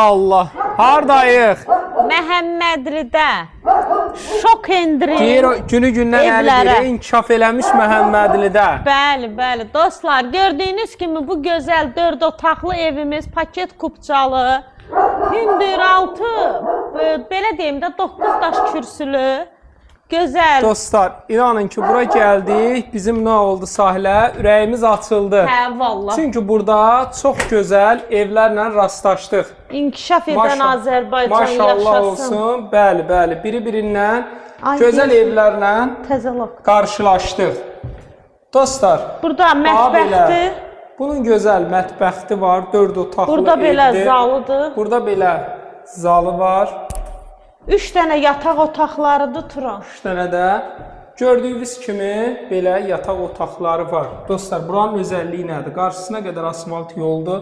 Allah. Hardayıq? Məhəmmədlidə şok endirim. Deyir o günü gündən əli Evlərə. deyir, inkişaf eləmiş Məhəmmədlidə. Bəli, bəli. Dostlar, gördüyünüz kimi bu gözəl 4 otaqlı evimiz paket kupçalı, hündür 6, belə deyim də 9 daş kürsülü, gözəl. Dostlar, inanın ki, bura gəldik, bizim nə oldu sahilə? Ürəyimiz açıldı. Hə, vallah. Çünki burada çox gözəl evlərlə rastlaşdıq. İnkişaf edən Azərbaycan Maşallah yaşasın. olsun. Bəli, bəli. Biri-birindən Ay, gözəl deyirsən. evlərlə Təzə lok. qarşılaşdıq. Dostlar, Burada bax belə. mətbəxdir. Bunun gözəl mətbəxti var, 4 otaqlı Burada belə evdir. zalıdır. Burada belə zalı var. 3 dənə yataq otaqlarıdır Turan. 3 dənə də gördüyünüz kimi belə yataq otaqları var. Dostlar, buranın özəlliyi nədir? Qarşısına qədər asfalt yoldur.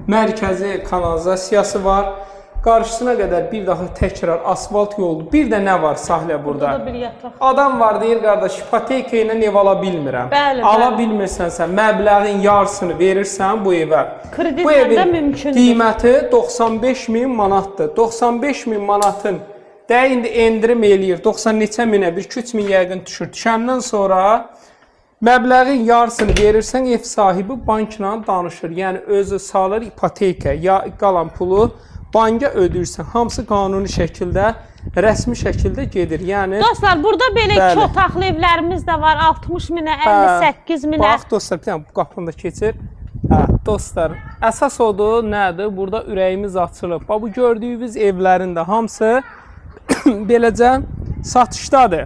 Mərkəzi kanalizasiyası var. Qarşısına qədər bir daha təkrar asfalt yoldur. Bir də nə var sahilə burada? Burada da bir yataq. Adam var deyir qardaş, ipoteka ilə ev ala bilmirəm. Bəli, Ala bəli. bilmirsənsə, məbləğin yarısını verirsən bu evə. Kreditlə Bu də evin mümkündür. Qiyməti 95 min manatdır. 95 min manatın də indi endirim eləyir. 90 neçə minə, bir 2-3 min yəqin düşür. Düşəndən sonra məbləğin yarısını verirsən, ev sahibi bankla danışır. Yəni özü salır ipoteka, ya qalan pulu banka ödəyirsən. Hamısı qanuni şəkildə, rəsmi şəkildə gedir. Yəni Dostlar, burada belə Bəli. iki otaqlı evlərimiz də var. 60 minə, 58 minə. Bax dostlar, bir dənə bu qapını da keçir. Hə, dostlar, əsas odur, nədir? Burada ürəyimiz açılıb. Bax bu gördüyünüz evlərin də hamısı beləcə satışdadır.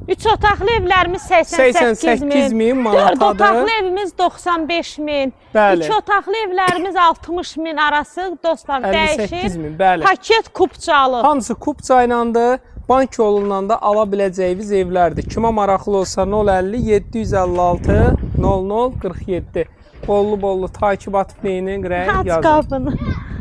3 otaqlı evlərimiz 88 88 min. min 4 manatadır. otaqlı evimiz 95 min. Bəli. 2 otaqlı evlərimiz 60 min arası dostlar 58 dəyişir. min, bəli. Paket kupçalı. Hamısı kupça ilandır. Bank yolundan da ala biləcəyiniz evlərdir. Kimə maraqlı olsa 050 756 00 47. Bollu-bollu takip atıb neyinin, rəy Aç yazın. qapını.